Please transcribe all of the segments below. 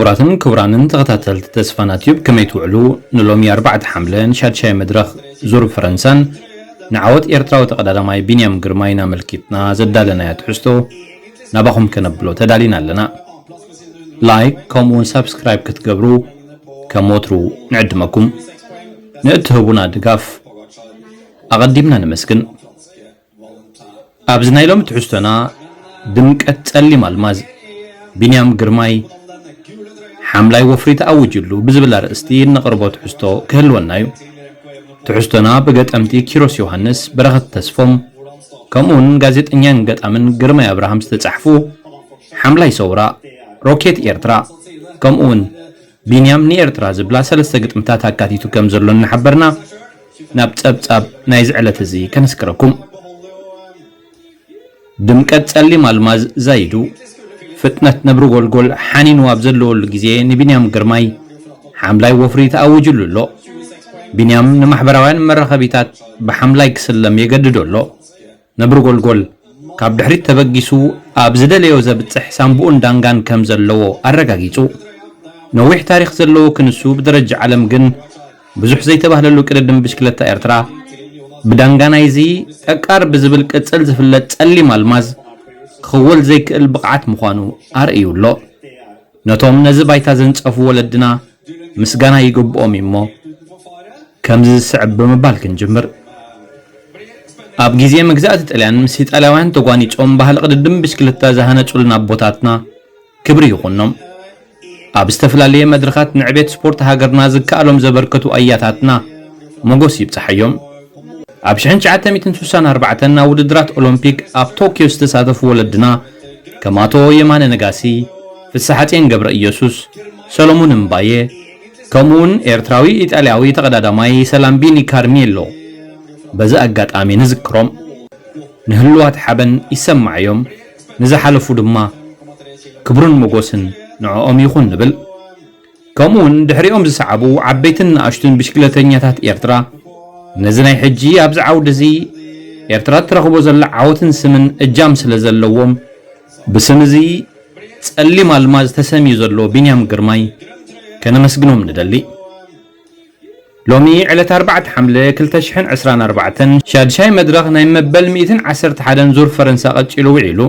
ክቡራትን ክቡራንን ተኸታተልቲ ተስፋና ቲዩብ፣ ከመይ ትውዕሉ? ንሎሚ ኣርባዕተ ሓምለ ንሻድሻይ መድረኽ ዙር ፈረንሳን ንዓወት ኤርትራዊ ተቐዳዳማይ ቢንያም ግርማይን ኣመልኪትና ዘዳለናዮ ትሕዝቶ ናባኹም ከነብሎ ተዳሊና ኣለና። ላይክ ከምኡውን ሳብስክራይብ ክትገብሩ ከም ወትሩ ንዕድመኩም። ንእትህቡና ድጋፍ ኣቐዲምና ነመስግን። ኣብዚ ናይ ሎሚ ትሕዝቶና ድምቀት ጸሊም ኣልማዝ ቢንያም ግርማይ ሓምላይ ወፍሪ ተኣውጅሉ ብዝብል ኣርእስቲ እነቕርቦ ትሕዝቶ ክህልወና እዩ። ትሕዝቶና ብገጠምቲ ኪሮስ ዮሃንስ፣ በረኸት ተስፎም ከምኡውን ጋዜጠኛን ገጣምን ግርማይ ኣብርሃም ዝተጻሕፉ ሓምላይ ሰውራ፣ ሮኬት ኤርትራ ከምኡውን ቢንያም ንኤርትራ ዝብላ ሰለስተ ግጥምታት ኣካቲቱ ከም ዘሎ እናሓበርና ናብ ጸብጻብ ናይዚ ዕለት እዚ ከነስክረኩም። ድምቀት ጸሊም ኣልማዝ ዛይዱ፣ ፍጥነት ነብሪ ጎልጎል ሓኒኑ ኣብ ዘለወሉ ግዜ ንቢንያም ግርማይ ሓምላይ ወፍሪ ተኣውጅሉ ኣሎ። ቢንያም ንማሕበራውያን መራኸቢታት ብሓምላይ ክስለም የገድዶ ኣሎ። ነብሪ ጎልጎል ካብ ድሕሪት ተበጊሱ ኣብ ዝደለዮ ዘብጽሕ ሳምቡኡን ዳንጋን ከም ዘለዎ ኣረጋጊጹ። ነዊሕ ታሪኽ ዘለዎ ክንሱ ብደረጃ ዓለም ግን ብዙሕ ዘይተባህለሉ ቅድድም ብሽክለታ ኤርትራ ብዳንጋ ናይዚ ጠቃር ብዝብል ቅጽል ዝፍለጥ ጸሊም ኣልማዝ ክኽወል ዘይክእል ብቕዓት ምዃኑ ኣርእዩ ኣሎ። ነቶም ነዚ ባይታ ዘንጸፉ ወለድና ምስጋና ይግብኦም እዩ እሞ፣ ከምዚ ዝስዕብ ብምባል ክንጅምር። ኣብ ግዜ መግዛእቲ ጥልያን ምስ ኢጣልያውያን ተጓኒጾም ባህሊ ቅድድም ብሽክለታ ዝሃነጹልና ኣቦታትና ክብሪ ይኹኖም። ኣብ ዝተፈላለየ መድረኻት ንዕቤት ስፖርት ሃገርና ዝከኣሎም ዘበርከቱ ኣያታትና ሞጎስ ይብጽሓዮም። ኣብ ሽሕን ትሽዓተ ሚእትን ስሳን ኣርባዕተን ኣብ ውድድራት ኦሎምፒክ ኣብ ቶክዮ ዝተሳተፉ ወለድና ከም ኣቶ የማነ ነጋሲ፣ ፍስሓጽዮን ገብረ ኢየሱስ፣ ሰሎሙን እምባየ፣ ከምኡውን ኤርትራዊ ኢጣልያዊ ተቐዳዳማይ ሰላምቢኒ ካርሜሎ በዚ ኣጋጣሚ ንዝክሮም። ንህሉዋት ሓበን ይሰማዓዮም፣ ንዝሓለፉ ድማ ክብርን ሞጎስን ንዕኦም ይኹን ንብል። ከምኡውን ድሕሪኦም ዝሰዓቡ ዓበይትን ንኣሽቱን ብሽክለተኛታት ኤርትራ ነዚ ናይ ሕጂ ኣብዚ ዓውዲ እዚ ኤርትራ ትረኽቦ ዘላ ዓወትን ስምን እጃም ስለ ዘለዎም ብስም እዚ ጸሊም ኣልማዝ ተሰምዩ ዘሎ ቢንያም ግርማይ ከነመስግኖም ንደሊ። ሎሚ ዕለት ኣርባዕተ ሓምለ ክልተ ሽሕን ዕስራን ኣርባዕተን ሻድሻይ መድረኽ ናይ መበል ሚእትን ዓሰርተ ሓደን ዙር ፈረንሳ ቀጺሉ ውዒሉ።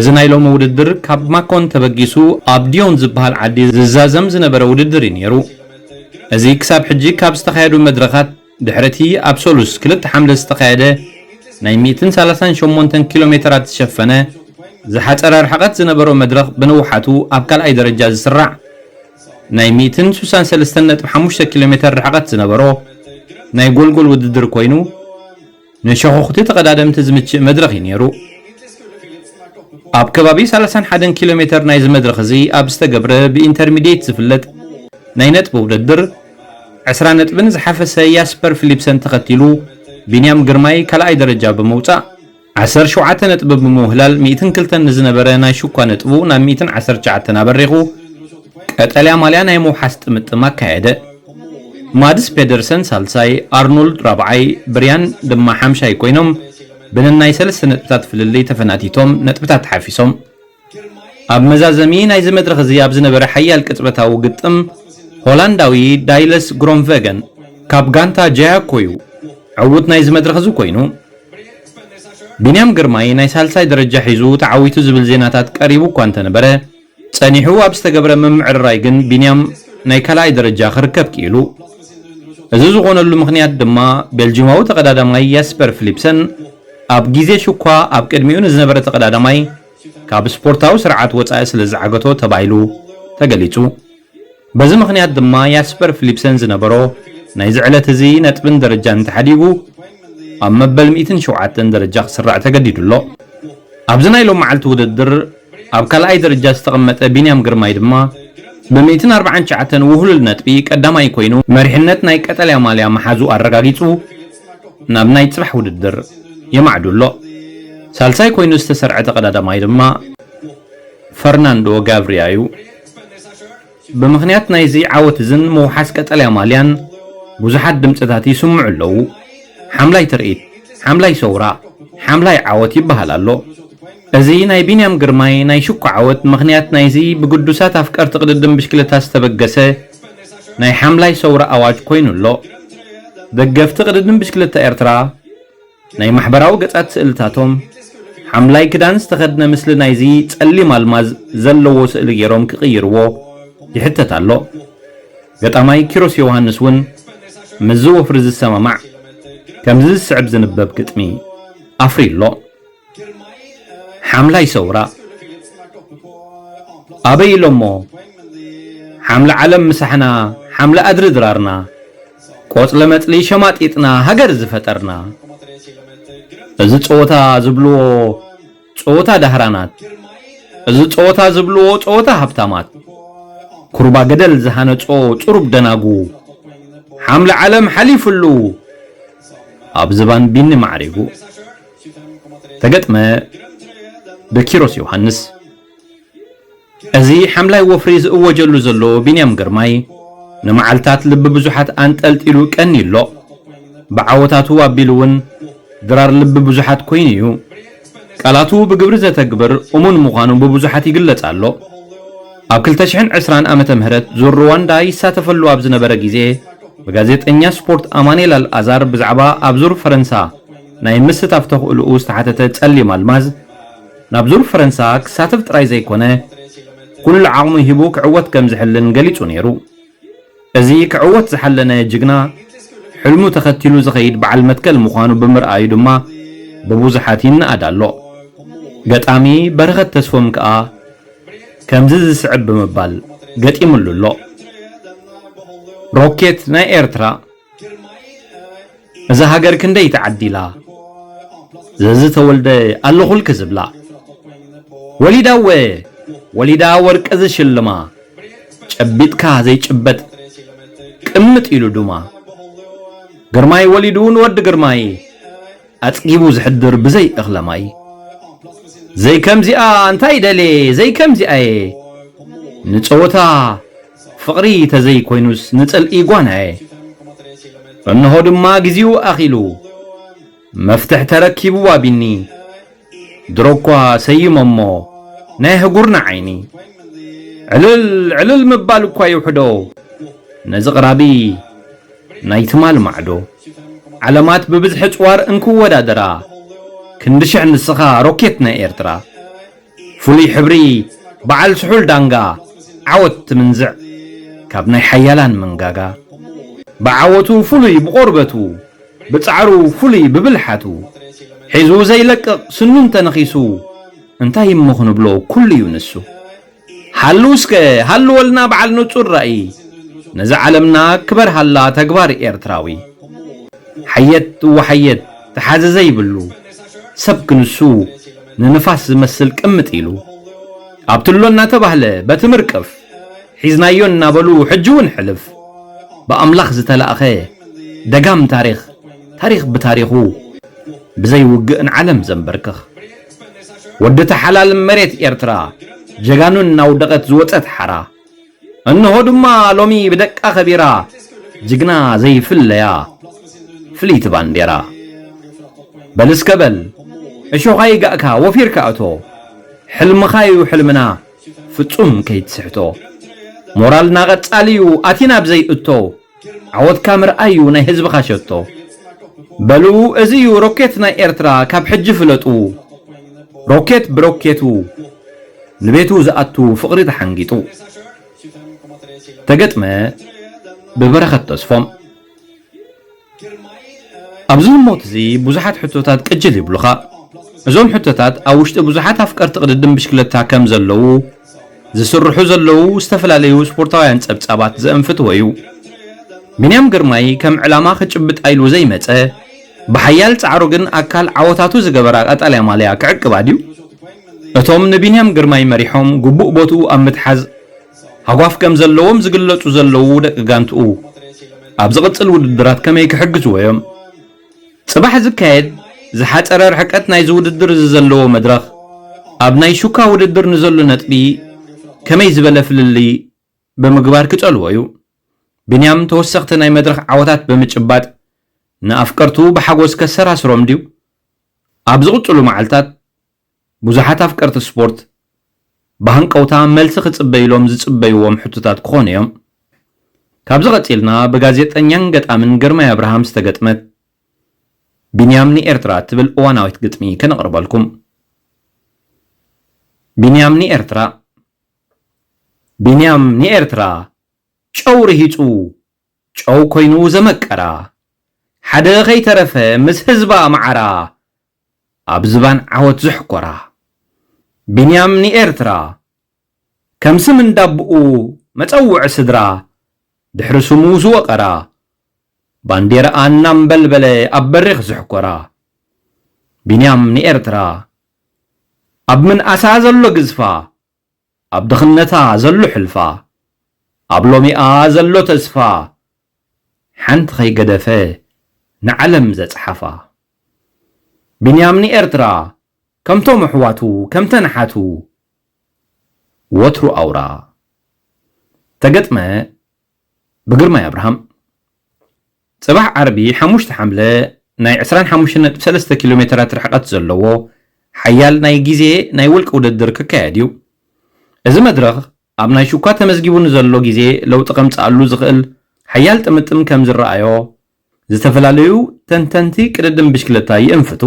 እዚ ናይ ሎሚ ውድድር ካብ ማኮን ተበጊሱ ኣብ ዲዮን ዝበሃል ዓዲ ዝዛዘም ዝነበረ ውድድር እዩ ነይሩ። እዚ ክሳብ ሕጂ ካብ ዝተኻየዱ መድረኻት ድሕሪ እቲ ኣብ ሰሉስ ክልተ ሓምለ ዝተኻየደ ናይ ሚእትን ሰላሳን ሸሞንተን ኪሎ ሜተራት ዝሸፈነ ዝሓጸረ ርሕቐት ዝነበሮ መድረኽ ብንውሓቱ ኣብ ካልኣይ ደረጃ ዝስራዕ ናይ ሚእትን ስሳን ሰለስተን ነጥቢ ሓሙሽተ ኪሎ ሜተር ርሕቐት ዝነበሮ ናይ ጎልጎል ውድድር ኮይኑ፣ ንሸኾኽቲ ተቐዳደምቲ ዝምችእ መድረኽ እዩ ነይሩ። ኣብ ከባቢ ሰላሳን ሓደን ኪሎ ሜተር ናይዚ መድረኽ እዚ ኣብ ዝተገብረ ብኢንተርሚድየት ዝፍለጥ ናይ ነጥቢ ውድድር፣ ዕስራ ነጥብን ዝሓፈሰ ያስፐር ፊሊፕሰን ተኸቲሉ፣ ቢንያም ግርማይ ካልኣይ ደረጃ ብምውጻእ፣ ዓሰርተ ሸውዓተ ነጥቢ ብምውህላል፣ ሚእትን ክልተን ንዝነበረ ናይ ሽኳ ነጥቡ ናብ ሚእትን ዓሰርተ ትሽዓተን ኣበሪኹ፣ ቀጠልያ ማልያ ናይ ምውሓስ ጥምጥም ኣካየደ። ማድስ ፔደርሰን ሳልሳይ፣ ኣርኖልድ ራብዓይ፣ ብርያን ድማ ሓምሻይ ኮይኖም፣ ብነናይ ሰለስተ ነጥብታት ፍልልይ ተፈናቲቶም ነጥብታት ሓፊሶም። ኣብ መዛዘሚ ናይዚ መድረኽ እዚ ኣብ ዝነበረ ሓያል ቅጽበታዊ ግጥም፣ ሆላንዳዊ ዳይለስ ግሮንቨገን ካብ ጋንታ ጃያኮ እዩ ዕዉት ናይዚ መድረኽ እዚ ኮይኑ። ቢንያም ግርማይ ናይ ሳልሳይ ደረጃ ሒዙ ተዓዊቱ ዝብል ዜናታት ቀሪቡ እኳ እንተነበረ፣ ጸኒሑ ኣብ ዝተገብረ ምምዕርራይ ግን ቢንያም ናይ ካልኣይ ደረጃ ክርከብ ክኢሉ። እዚ ዝኾነሉ ምኽንያት ድማ ቤልጂማዊ ተቐዳዳማይ ያስፐር ፊሊፕሰን ኣብ ግዜ ሽኳ ኣብ ቅድሚኡ ንዝነበረ ተቐዳዳማይ ካብ ስፖርታዊ ስርዓት ወጻኢ ስለ ዝዓገቶ ተባሂሉ ተገሊጹ። በዚ ምኽንያት ድማ ያስፐር ፊሊፕሰን ዝነበሮ ናይዚ ዕለት እዚ ነጥብን ደረጃን ተሓዲጉ ኣብ መበል ሚእትን ሸውዓተን ደረጃ ክስራዕ ተገዲዱ ኣሎ። ኣብዚ ናይ ሎም መዓልቲ ውድድር ኣብ ካልኣይ ደረጃ ዝተቐመጠ ቢንያም ግርማይ ድማ ብሚእትን ኣርባዓን ትሽዓተን ውህሉል ነጥቢ ቀዳማይ ኮይኑ መሪሕነት ናይ ቀጠልያ ማልያ ምሓዙ ኣረጋጊጹ ናብ ናይ ጽባሕ ውድድር የማዕዱ ኣሎ። ሳልሳይ ኮይኑ ዝተሰርዐ ተቐዳዳማይ ድማ ፈርናንዶ ጋብሪያ እዩ። ብምኽንያት ናይዚ ዓወት እዝን ምውሓስ ቀጠልያ ማልያን ብዙሓት ድምጽታት ይስምዑ ኣለዉ። ሓምላይ ትርኢት፣ ሓምላይ ሰውራ፣ ሓምላይ ዓወት ይበሃል ኣሎ። እዚ ናይ ቢንያም ግርማይ ናይ ሽኮ ዓወት ምኽንያት ናይዚ ብግዱሳት ኣፍቀርቲ ቅድድም ብሽክለታ ዝተበገሰ ናይ ሓምላይ ሰውራ ኣዋጅ ኮይኑ ኣሎ። ደገፍቲ ቅድድም ብሽክለታ ኤርትራ ናይ ማሕበራዊ ገጻት ስእልታቶም ሓምላይ ክዳን ዝተኸድነ ምስሊ ናይዚ ጸሊም ኣልማዝ ዘለዎ ስእሊ ገይሮም ክቕይርዎ ይሕተት ኣሎ። ገጣማይ ኪሮስ ዮሃንስ እውን ምስዚ ወፍሪ ዝሰማማዕ ከምዚ ዝስዕብ ዝንበብ ግጥሚ ኣፍሪ ኣሎ። ሓምላይ ሰውራ ኣበይ ኢሎሞ ሓምለ ዓለም ምሳሕና ሓምለ ኣድሪ ድራርና ቆጽለ መጽሊ ሸማጢጥና ሃገር ዝፈጠርና እዚ ጸወታ ዝብልዎ ጸወታ ዳህራናት እዚ ጸወታ ዝብልዎ ጸወታ ሃብታማት ኩርባ ገደል ዝሃነጾ ጽሩብ ደናጉ ሓምለ ዓለም ሓሊፍሉ ኣብ ዝባን ቢኒ ማዕሪጉ ተገጥመ ብኪሮስ ዮሃንስ። እዚ ሓምላይ ወፍሪ ዝእወጀሉ ዘሎ ቢንያም ግርማይ ንመዓልታት ልቢ ብዙሓት ኣንጠልጢሉ ቀንዩ ኣሎ። ብዓወታቱ ኣቢሉ እውን ድራር ልቢ ብዙሓት ኮይኑ እዩ። ቃላቱ ብግብሪ ዘተግብር እሙን ምዃኑ ብብዙሓት ይግለጽ ኣሎ። ኣብ ክልተ ሽሕን ዕስራን ዓመተ ምህረት ዙር ሩዋንዳ ይሳተፈሉ ኣብ ዝነበረ ግዜ ብጋዜጠኛ ስፖርት ኣማኑኤል ኣልኣዛር ብዛዕባ ኣብ ዙር ፈረንሳ ናይ ምስታፍ ተኽእልኡ ዝተሓተተ ጸሊም ኣልማዝ ናብ ዙር ፈረንሳ ክሳተፍ ጥራይ ዘይኮነ ኩሉ ዓቕሙ ሂቡ ክዕወት ከም ዝሕልን ገሊጹ ነይሩ። እዚ ክዕወት ዝሓለነ ጅግና ሕልሙ ተኸቲሉ ዝኸይድ በዓል መትከል ምዃኑ ብምርኣዩ ድማ ብብዙሓት ይነኣድ ኣሎ። ገጣሚ በረኸት ተስፎም ከኣ ከምዚ ዝስዕብ ብምባል ገጢምሉ ኣሎ። ሮኬት ናይ ኤርትራ እዛ ሃገር ክንደይ ተዓዲላ ዘዝተወልደ ኣለኹልኪ ዝብላ ወሊዳወ ወሊዳ ወርቂ ዝሽልማ ጨቢጥካ ዘይጭበጥ ቅምጥ ኢሉ ድማ ግርማይ ወሊዱ ንወዲ ግርማይ ኣጽጊቡ ዝሕድር ብዘይ እኽለማይ ዘይከምዚኣ እንታይ ደሌ ዘይከምዚኣየ ንጸወታ ፍቕሪ ተዘይኮይኑስ ንጽልኢ ጓናየ እንሆ ድማ ግዜኡ ኣኺሉ መፍትሕ ተረኪቡ ዋቢኒ ድሮ እኳ ሰይሞሞ ናይ ኣህጉርና ዓይኒ ዕልል ዕልል ምባል እኳ ይውሕዶ ነዚ ቕራቢ ናይ ትማል ማዕዶ ዓለማት ብብዝሒ ጽዋር እንክወዳደራ ክንዲ ሽሕ ንስኻ ሮኬት ናይ ኤርትራ ፍሉይ ሕብሪ በዓል ስሑል ዳንጋ ዓወት ትምንዝዕ ካብ ናይ ሓያላን መንጋጋ ብዓወቱ ፍሉይ ብቖርበቱ ብጻዕሩ ፍሉይ ብብልሓቱ ሒዙ ዘይለቅቕ ስኑ እንተነኺሱ እንታይ እሞ ክንብሎ ኩሉ እዩ ንሱ። ሃሉ እስከ ሃልወልና በዓል ንጹር ራእይ ነዛ ዓለምና ክበርሃላ ተግባር ኤርትራዊ ሓየት እወ ሓየት ተሓዘ ዘይብሉ ሰብ ክንሱ ንንፋስ ዝመስል ቅምጥ ኢሉ ኣብትሎ እናተባህለ በቲ ምርቅፍ ሒዝናዮ እናበሉ ሕጂ እውን ሕልፍ ብኣምላኽ ዝተላእኸ ደጋም ታሪኽ ታሪኽ ብታሪኹ ብዘይ ውግእ ንዓለም ዘንበርክኽ ወዲ ተሓላል መሬት ኤርትራ ጀጋኑ እናውደቐት ዝወጸት ሓራ እንሆ ድማ ሎሚ ብደቃ ከቢራ ጅግና ዘይፍለያ ፍልይቲ ባንዴራ በል እስከ በል እሾኻ ይጋእካ ወፊርካ እቶ ሕልምኻ እዩ ሕልምና ፍጹም ከይትስሕቶ ሞራልና ቀጻሊ እዩ ኣቲና ብዘይእቶ ዓወትካ ምርኣይ እዩ ናይ ህዝብኻ ሸቶ በሉ እዚ እዩ ሮኬት ናይ ኤርትራ ካብ ሕጂ ፍለጡ ሮኬት ብሮኬቱ ንቤቱ ዝኣቱ ፍቕሪ ተሓንጊጡ ተገጥመ ብበረኸት ተስፎም ኣብዚ ህሞት እዚ ብዙሓት ሕቶታት ቅጅል ይብሉኻ እዞም ሕቶታት ኣብ ውሽጢ ብዙሓት ኣፍቀርቲ ቅድድም ብሽክለታ ከም ዘለዉ ዝስርሑ ዘለዉ ዝተፈላለዩ ስፖርታውያን ጸብጻባት ዘእንፍትዎ እዩ። ቢንያም ግርማይ ከም ዕላማ ክጭብጣ ኢሉ ዘይመጸ፣ ብሓያል ጻዕሩ ግን ኣካል ዓወታቱ ዝገበራ ቀጠልያ ማልያ ክዕቅባ ድዩ? እቶም ንቢንያም ግርማይ መሪሖም ግቡእ ቦትኡ ኣብ ምትሓዝ ሃጓፍ ከም ዘለዎም ዝግለጹ ዘለዉ ደቂ ጋንትኡ ኣብ ዝቕጽል ውድድራት ከመይ ክሕግዝዎ እዮም? ጽባሕ ዝካየድ ዝሓጸረ ርሕቀት ናይዚ ውድድር እዚ ዘለዎ መድረኽ፣ ኣብ ናይ ሹካ ውድድር ንዘሎ ነጥቢ ከመይ ዝበለ ፍልልይ ብምግባር ክጸልዎ እዩ። ቢንያም ተወሰኽቲ ናይ መድረኽ ዓወታት ብምጭባጥ ንኣፍቀርቱ ብሓጎስ ከሰራስሮም ድዩ? ኣብ ዝቕጽሉ መዓልታት ብዙሓት ኣፍቀርቲ ስፖርት ብሃንቀውታ መልሲ ክጽበይሎም ዝጽበይዎም ሕቶታት ክኾኑ እዮም። ካብዚ ቀጺልና ብጋዜጠኛን ገጣምን ግርማይ ኣብርሃም ዝተገጥመት ቢንያም ንኤርትራ ትብል እዋናዊት ግጥሚ ከነቕርበልኩም። ቢንያም ንኤርትራ። ቢንያም ንኤርትራ ጨው ርሂጹ፣ ጨው ኮይኑ ዘመቀራ፣ ሓደ ከይተረፈ ምስ ህዝባ መዓራ፣ ኣብ ዝባን ዓወት ዘሕኮራ። ቢንያም ንኤርትራ፣ ከም ስም እንዳብኡ መጸውዒ ስድራ፣ ድሕሪ ስሙ ዝወቐራ፣ ባንዴራኣ እናንበልበለ ኣብ በሪኽ ዘሕኮራ። ቢንያም ንኤርትራ፣ ኣብ ምንኣሳ ዘሎ ግዝፋ፣ ኣብ ድኽነታ ዘሎ ሕልፋ፣ ኣብ ሎሚኣ ዘሎ ተስፋ፣ ሓንቲ ከይገደፈ ንዓለም ዘጽሓፋ። ቢንያም ንኤርትራ፣ ከምቶም ኣሕዋቱ፣ ከምተን ኣሓቱ፣ ወትሩ ኣውራ። ተገጥመ ብግርማይ ኣብርሃም። ጽባሕ ዓርቢ ሓሙሽተ ሓምለ ናይ ዕስራን ሓሙሽተን ነጥቢ ሰለስተ ኪሎ ሜተራት ርሕቀት ዘለዎ ሓያል ናይ ግዜ ናይ ውልቂ ውድድር ክካየድ እዩ። እዚ መድረኽ ኣብ ናይ ሽኳ ተመዝጊቡ ንዘሎ ግዜ ለውጢ ከምጽኣሉ ዝኽእል ሓያል ጥምጥም ከም ዝረኣዮ ዝተፈላለዩ ተንተንቲ ቅድድም ብሽክለታ ይእንፍቱ።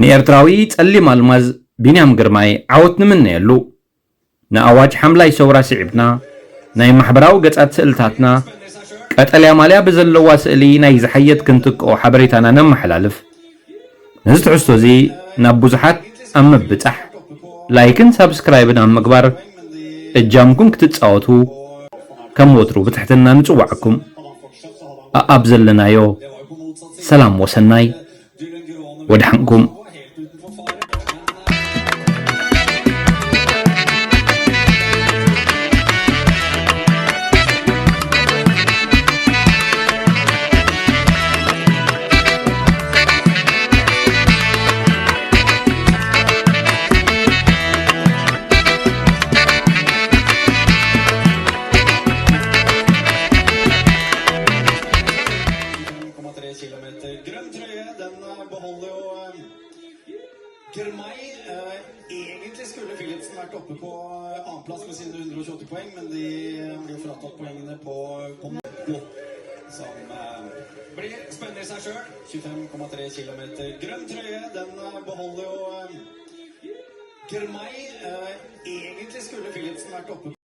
ንኤርትራዊ ጸሊም ኣልማዝ ቢንያም ግርማይ ዓወት ንምነየሉ። ንኣዋጅ ሓምላይ ሰውራ ስዒብና፣ ናይ ማሕበራዊ ገጻት ስእልታትና፣ ቀጠልያ ማልያ ብዘለዋ ስእሊ ናይ ዝሓየት ክንትክኦ ሓበሬታና ነመሓላልፍ። ነዚ ትሕዝቶ እዚ ናብ ብዙሓት ኣብ ምብጻሕ፣ ላይክን ሳብስክራይብን ኣብ ምግባር እጃምኩም ክትጻወቱ ከም ወትሩ ብትሕትና ንጽውዓኩም። ኣኣብ ዘለናዮ ሰላም ወሰናይ። ወድሓንኩም። Komma tre kilometer. Grønn trøye, den eh, beholder jo eh, Girmay. Eh, Egentlig skulle Philipsen vært oppe på eh, annenplass med sine hundre og tjueåtte poeng, men de eh, blir jo fratatt poengene på, på Monaco, som eh, blir spennende i seg sjøl. Tjuefem komma tre kilometer. Grønn trøye, den eh, beholder jo eh, Girmay. Eh, Egentlig skulle Philipsen vært oppe